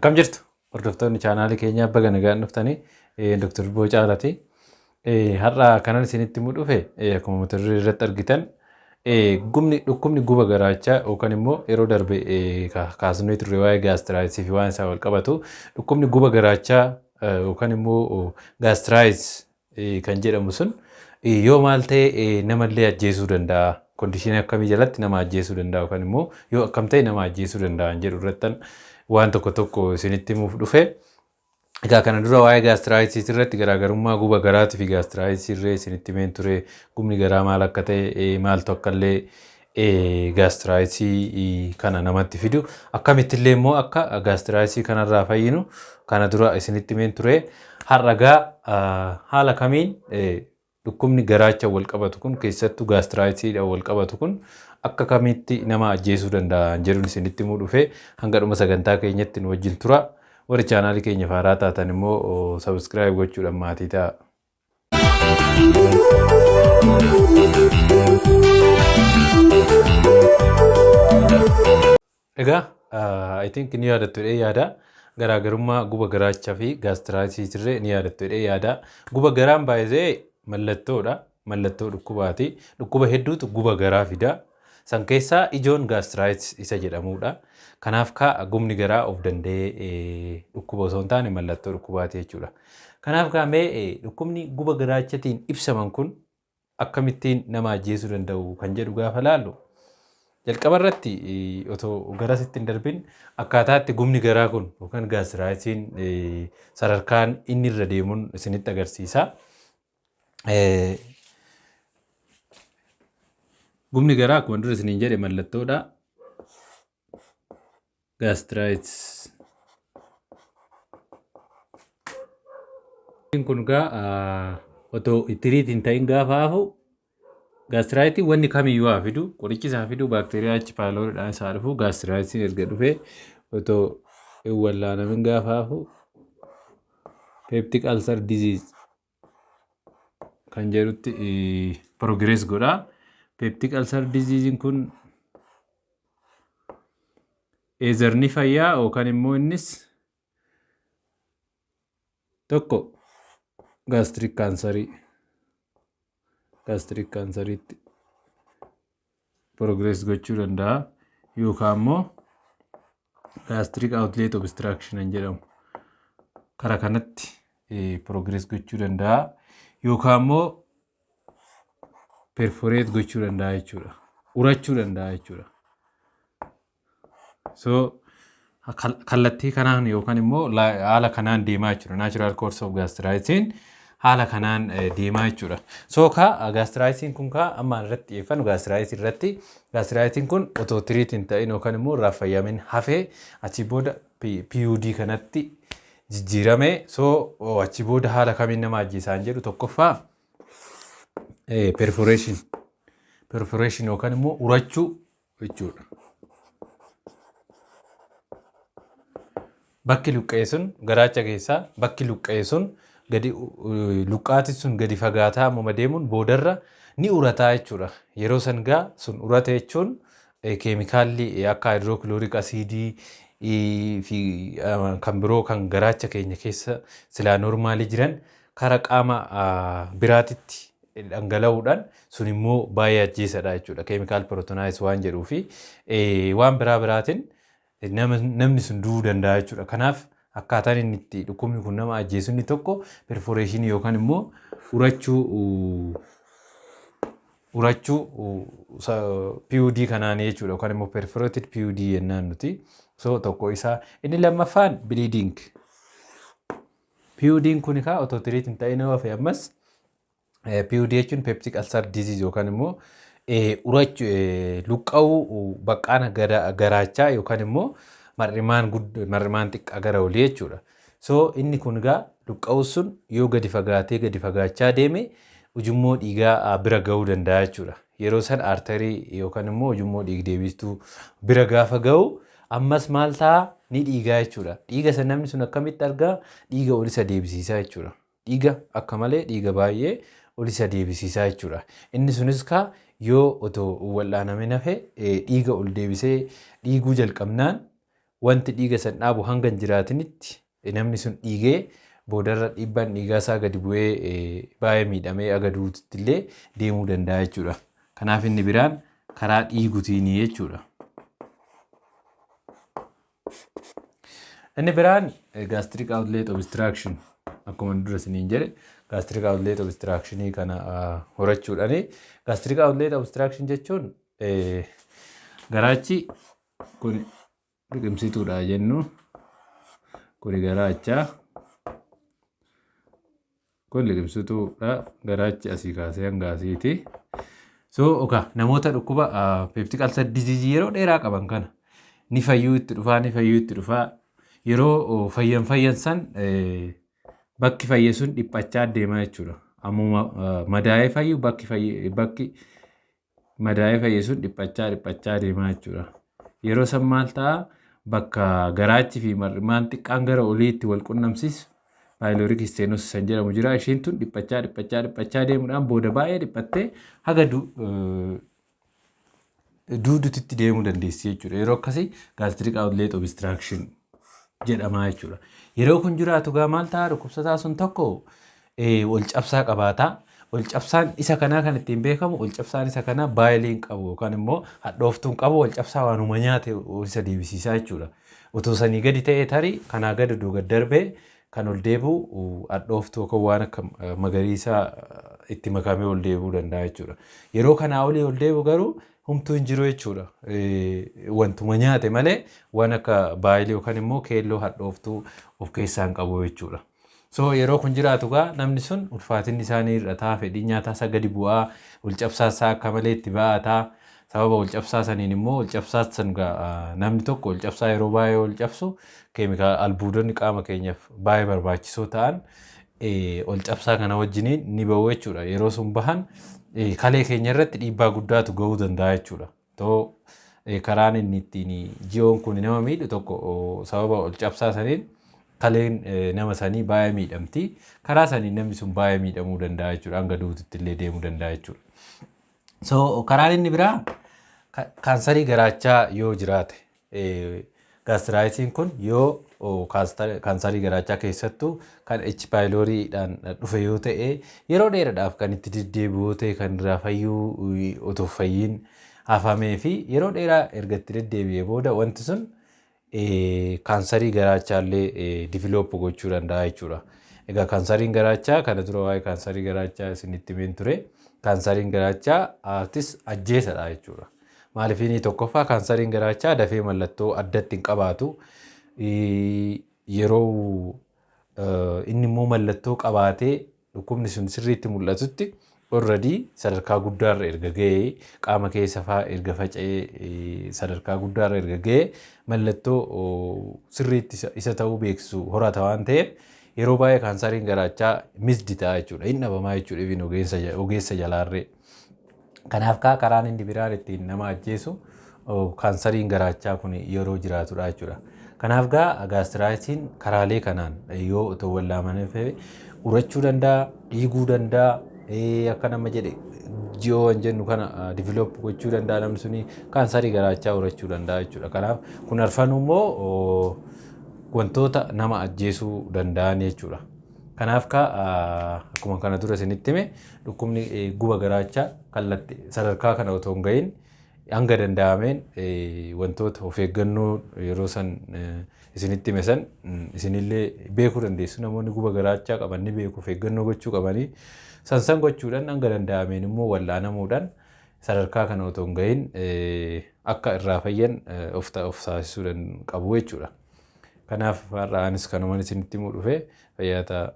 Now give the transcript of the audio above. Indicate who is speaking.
Speaker 1: Akkam jirtu hordoftoonni chaanaalii keenyaa, baga nagaan dhuftanii. Dr. Dubboo Caalaati. Har'a kanan isinitti himuu dhufe, akkuma mata duree irratti argitan, gubni dhukkubni guba garaachaa yookaan immoo yeroo darbe kaasnee turre waa'ee gaastiraayisii fi waan isaa wal qabatu, dhukkubni guba garaachaa yookaan immoo gaastiraayis kan jedhamu sun yoo maal ta'e namallee ajjeesuu danda'a? Conditionii akkamii jalatti nama ajjeesuu danda'a yookaan immoo yoo akkam ta'e nama ajjeesuu danda'a jedhu irrattan waan tokko tokko isinitti himuuf dhufe. Egaa kana dura waa'ee gaastiraayisii irratti garaagarummaa guba garaatii fi gaastiraayisii irree isinitti himeen ture. Gubni garaa maal akka ta'e, maaltu akka illee gaastiraayisii kana namatti fidu, akkamittillee immoo akka gaastiraayisii kanarraa fayyinu kana dura isinitti himeen ture. Har'a gaa haala kamiin dhukkubni garaacha wal qabatu kun, keessattuu gaastiraayisiidhaan wal qabatu kun, akka kamitti nama ajjeesuu danda'a jedhuun isinitti himuu dhufe. Hanga dhuma sagantaa keenyatti nu wajjin tura. Warri chaanaalii keenya haaraa taatan immoo subscribe gochuudhaan maatii ta'a. Egaa I think ni yaadattu jedhee yaada. Garaagarummaa guba garaachaa fi gaastiraayisii irree ni yaadattu jedhee yaada. Guba garaan baay'ee mallattoodha. Mallattoo dhukkubaati. Dhukkuba hedduutu guba garaa fida. San keessaa ijoon gaastiraayis isa jedhamudha. Kanaaf kaa gubni garaa of danda'ee dhukkuba osoo hin taane mallattoo dhukkubaati jechuudha. Kanaaf kaa mee dhukkubni guba garaachatiin ibsaman kun akkamittiin nama ajjeesuu danda'u kan jedhu gaafa laallu, jalqaba irratti otoo garasitti hin darbin akkaataa itti gubni garaa kun yookaan gaastiraayisiin sadarkaan inni irra deemuun isinitti agarsiisa. Gubni garaa akkuma dura isiniin jedhe mallattoodha. Gaastiraayits. Kun gaa otoo treat hin ta'in gaafa hafu, gaastiraayitiin wanni kamiyyuu haa fidu, qorichi isaa fidu, baakteeriyaa H pyloriidhaan isaa dhufu, gaastiraayisiin erga dhufee otoo hin wallaanamin gaafa hafu peptic ulcer disease kan jedhutti progress godha. Peptic ulcer disease kun either ni fayyaa yookaan immoo innis tokko gastric canceriitti progress gochuu danda'a yookaan immoo gastric outlet obstruction kan jedhamu kara kanatti progress gochuu danda'a yookaan immoo perforate gochuu danda'a jechuudha. Urachuu danda'a jechuudha. So kallattii kanaan yookaan immoo haala kanaan deemaa jechuudha. Natural course of gastritis haala kanaan deemaa jechuudha. So ka gastritis kun ka amma irratti xiyyeeffannu gastritis irratti, gastritis kun otoo treat hin ta'in yookaan immoo irraa fayyamin hafee achi booda PUD kanatti jijjiirame. So achi booda haala kamiin nama ajjeesaan jedhu, tokkoffaa perforation perforation yookaan immoo urachuu jechuudha. Bakki luqqa'e sun, garaacha keessaa bakki luqqa'e sun, gadi luqqaati sun gadi fagaataa ammuma deemuun boodarra ni urataa jechuudha. Yeroo san gaa sun urate jechuun keemikaalli akka hydrochloric acidii fi kan biroo kan garaacha keenya keessa silaa normalii jiran kara qaama biraatitti dhangala'uudhaan sun immoo baay'ee ajjeesadha jechuudha. Chemical peritonitis waan jedhuu fi waan biraa biraatiin namni sun du'uu danda'a jechuudha. Kanaaf akkaataan inni itti dhukkubni kun nama ajjeesu inni tokko perforationii yookaan immoo urachuu PUD kanaanii jechuudha yookaan immoo perforated PUD jennaan nuti. So tokko isaa. Inni lammaffaan bleeding. PUD'n kun kaa otoo treat hin ta'in hafe ammas, PUD jechuun peptic ulcer disease yookaan immoo urachuu, luqqa'uu baqqaana garaachaa yookaan immoo mar'imaan xiqqaa gara olii jechuudha. So inni kun egaa luqqa'uu sun yoo gadi fagaatee gadi fagaachaa deeme ujummoo dhiigaa bira ga'uu danda'a jechuudha. Yeroo san arterii yookaan immoo ujummoo dhiig deebistuu bira gaafa ga'u ammas maal ta'a? Ni dhiigaa jechuudha. Dhiiga san namni sun akkamitti argaa? Dhiiga ol isa deebisiisaa jechuudha. Dhiiga akka malee, dhiiga baay'ee ol isa deebisiisaa jechuudha. Inni sunis kaa yoo otoo wal'aaname hafe dhiiga ol deebisee dhiiguu jalqabnaan Wanti dhiiga san dhaabu hanga hin jiraatinitti namni sun dhiigee boodarra dhiibbaan dhiigaa isaa gadi bu'ee baay'ee miidhamee aga duututti illee deemuu danda'a jechuudha. Kanaaf inni biraan karaa dhiiguutiini jechuudha. Inni biraan gastric outlet obstruction, akkuma dura isiniin jedhe, gastric outlet obstruction kana horachuudhaani. Gastric outlet obstruction jechuun garaachi kun liqimsituudha jennu, kuni garaacha, kun liqimsituudha, garaachi asii kaasee hanga asiiti. So okaa namoota dhukkuba peptic ulcer disease yeroo dheeraa qaban kana ni fayyuu itti dhufaa, ni fayyuu itti dhufaa, yeroo fayyan fayyan san bakki fayye sun dhiphachaa deemaa jechuudha. Ammuma madaa'ee fayyu bakki madaa'ee fayye sun dhiphachaa dhiphachaa deemaa jechuudha. Yeroo san maal ta'a? Bakka garaachi fi mar'imaan xiqqaan gara oliitti wal qunnamsiisu pyloric stenosis kan jedhamu jira. Isheen tun dhiphachaa dhiphachaa dhiphachaa deemuudhaan booda baay'ee dhiphattee haga duuduutitti deemuu dandeessi jechuudha. Yeroo akkasii gastric outlet obstruction jedhama jechuudha. Yeroo kun jiraatu gaa maal ta'a? Dhukkubsataa sun tokko ol cabsaa qabaata. Ol cabsaan isa kanaa kan ittiin beekamu, ol cabsaan isa kanaa bileiin qabu yookaan immoo hadhooftuun qabu, ol cabsaa waanuma nyaate isa deebisiisaa jechuudha. Otoo sanii gadi ta'ee, tarii kanaa gadi odoo gad darbee kan ol deebi'u hadhooftuu yookaan waan akka magariisaa itti makamee ol deebi'uu danda'a jechuudha. Yeroo kanaa olii ol deebi'u garuu humtuu hin jiru jechuudha. Wantuma nyaate malee waan akka bile yookaan immoo keelloo hadhooftuu of keessaa hin qabu jechuudha. So yeroo kun jiraatu gaa namni sun ulfaatinni isaanii hir'ataa, fedhii nyaataa isaa gadi bu'aa, ol cabsaa isaa akka malee itti ba'ataa. Sababa ol cabsaa saniin immoo ol cabsaa san namni tokko ol cabsaa yeroo baay'ee ol cabsu, keemikaala albuudonni qaama keenyaaf baay'ee barbaachisoo ta'an ol cabsaa kana wajjiniin ni ba'u jechuudha. Yeroo sun bahan kalee keenya irratti dhiibbaa guddaatu ga'uu danda'a jechuudha. Too karaan inni ittiin ji'oon kun nama miidhu tokko sababa ol cabsaa saniin kaleen nama sanii baay'ee miidhamti. Karaa saniin namni sun baay'ee miidhamuu danda'a jechuudha. Hanga duututti illee deemuu danda'a jechuudha. So karaan inni biraa kaansarii garaachaa yoo jiraate, gastritisiin kun yoo kaansarii garaachaa keessattuu kan H pyloriidhaan dhufe yoo ta'e, yeroo dheeraadhaaf kan itti deddeebi'u yoo ta'e, kan irraa fayyuu otoo fayyiin hafamee fi yeroo dheeraa erga itti deddeebi'ee booda wanti sun kaansarii garaachaallee develop gochuu danda'a jechuudha. Egaa kaansariin garaachaa, kana dura waa'ee kaansarii garaachaa isinitti himeen ture. Kaansariin garaachaa atis ajjeesadha jechuudha. Maaliif? Inni tokkoffaa kaansariin garaachaa dafee mallattoo addatti hin qabaatu. Yeroo inni immoo mallattoo qabaatee dhukkubni sun sirriitti mul'atutti already sadarkaa guddaarra erga ga'ee, qaama keessa fa'aa erga faca'ee, sadarkaa guddaarra erga ga'ee mallattoo sirriitti isa ta'uu beeksisu horata waan ta'eef, yeroo baay'ee kaansariin garaachaa missed ta'a jechuudha. Hin dhabamaa jechuudha even ogeessa jalaarree. Kanaaf kaa karaan inni biraan ittiin nama ajjeesu kaansariin garaachaa kun yeroo jiraatudha jechuudha. Kanaaf gaa gastritisiin karaalee kanaan yoo otoo wallaamanii urachuu danda'a, dhiiguu danda'a, akka nama jedhe ji'oo waan jennu kana develop gochuu danda'a, namni suni kaansarii garaachaa horachuu danda'a jechuudha. Kanaaf kun arfanuu immoo wantoota nama ajjeesuu danda'an jechuudha. Kanaaf kaa akkuma kana dura isinitti hime, dhukkubni guba garaachaa kallattii sadarkaa kana otoo hin gahin hanga danda'ameen wantoota of eeggannoo yeroo san isinitti hime san isinillee beekuu dandeessu. Namoonni guba garaachaa qaban ni beeku, of eeggannoo gochuu qabanii san san gochuudhaan hanga danda'ameen immoo wal'aanamuudhaan sadarkaa kana otoo hin gahin akka irraa fayyan of taasisuu qabu jechuudha. Kanaaf har'a anis kanumaan isinitti himuu dhufe. Fayyaa ta'a.